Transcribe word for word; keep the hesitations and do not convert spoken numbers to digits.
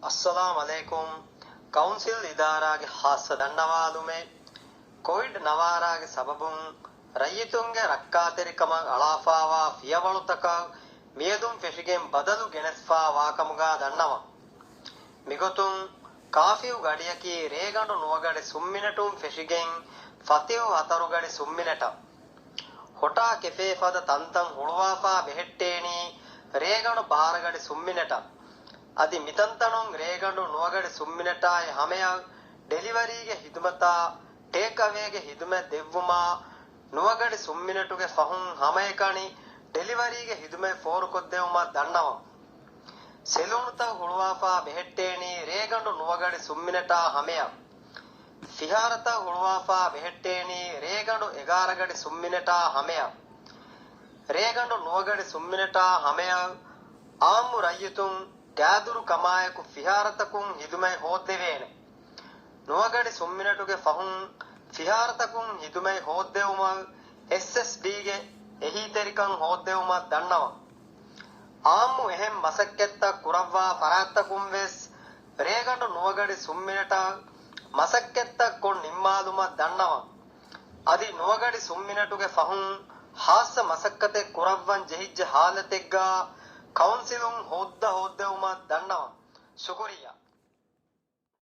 އައްސަލާމް ޢަލައިކުމް. ކައުންސިލް އިދާރާގެ ޚާއްޞަ ދަންނަވާލުމެއް. ކޮވިޑް ނަވާރާގެ ސަބަބުން ރައްޔިތުންގެ ރައްކާތެރިކަމަށް އަޅާފާވާ ފިޔަވަޅުތަކަށް މިއަދުން ފެށިގެން ބަދަލު ގެނެސްފާ ވާކަމުގާ ދަންނަވަން. މިގޮތުން ކާފިއު ގަޑިއަކީ ރޭގަނޑު ނުވަގަޑި ސުންމިނެޓުން ފެށިގެން ފަތިހު ހަތަރުގަޑި ސުންމިނެޓަށް، ހޮޓާ ކެފޭ ފަދަ ތަންތަން ހުޅުވާފާ ބެހެއްޓޭނީ ރޭގަނޑު ބާރަގަޑި ސުންމިނެޓަށް. އަދި މިތަންތަނުން ރޭގަނޑު ނުވަގަޑި ސުންމިނެޓާއި ހަމަޔަށް ޑެލިވަރީގެ ހިދުމަތާ ޓޭކްއަވޭގެ ހިދުމަތް ދެއްވުމާ ނުވަގަޑި ސުންމިނެޓުގެ ފަހުން ހަމައެކަނި ޑެލިވަރީގެ ހިދުމަތް ފޯރުކޮށްދެއްވުމަށް ދަންނަވަން. ސެލޫނުތައް ހުޅުވާފާ ބެހެއްޓޭނީ ރޭގަނޑު ނުވަގަޑި ސުންމިނެޓާ ހަމަޔަށް. ފިހާރަތައް ހުޅުވާފާ ބެހެއްޓޭނީ ރޭގަނޑު އެގާރަ ގަޑި ސުންމިނެޓާ ހަމަޔަށް. ރޭގަނޑު ނުވަގަޑި ސުންމިނެޓާ ހަމަޔަށް އާއްމު ރައްޔިތުން ގާދުރު ކަމާއެކު ފިހާރަތަކުން ހިދުމަތް ހޯއްދެވޭނެ. ނުވަގަޑި ސުންމިނެޓުގެ ފަހުން ފިހާރަތަކުން ހިދުމަތް ހޯއްދެވުމަށް އެސްއެސްޑީގެ އެހީތެރިކަން ހޯއްދެވުމަށް ދަންނަވަން. އާއްމު އެހެން މަސައްކަތްތައް ކުރައްވާ ފަރާތްތަކުން ވެސް ރޭގަނޑު ނުވަގަޑި ސުންމިނެޓަށް މަސައްކަތްތައް ކޮށް ނިންމާލުމަށް ދަންނަވަން. އަދި ނުވަގަޑި ސުންމިނެޓުގެ ފަހުން ހާއްސަ މަސައްކަތެއް ކުރައްވަން ޖެހިއްޖެ ހާލަތެއްގާ ކައުންސިލުން ހުއްދަ ހޯއްދެވުމަށް ދަންނަވަން. ޝުކުރިއްޔާ.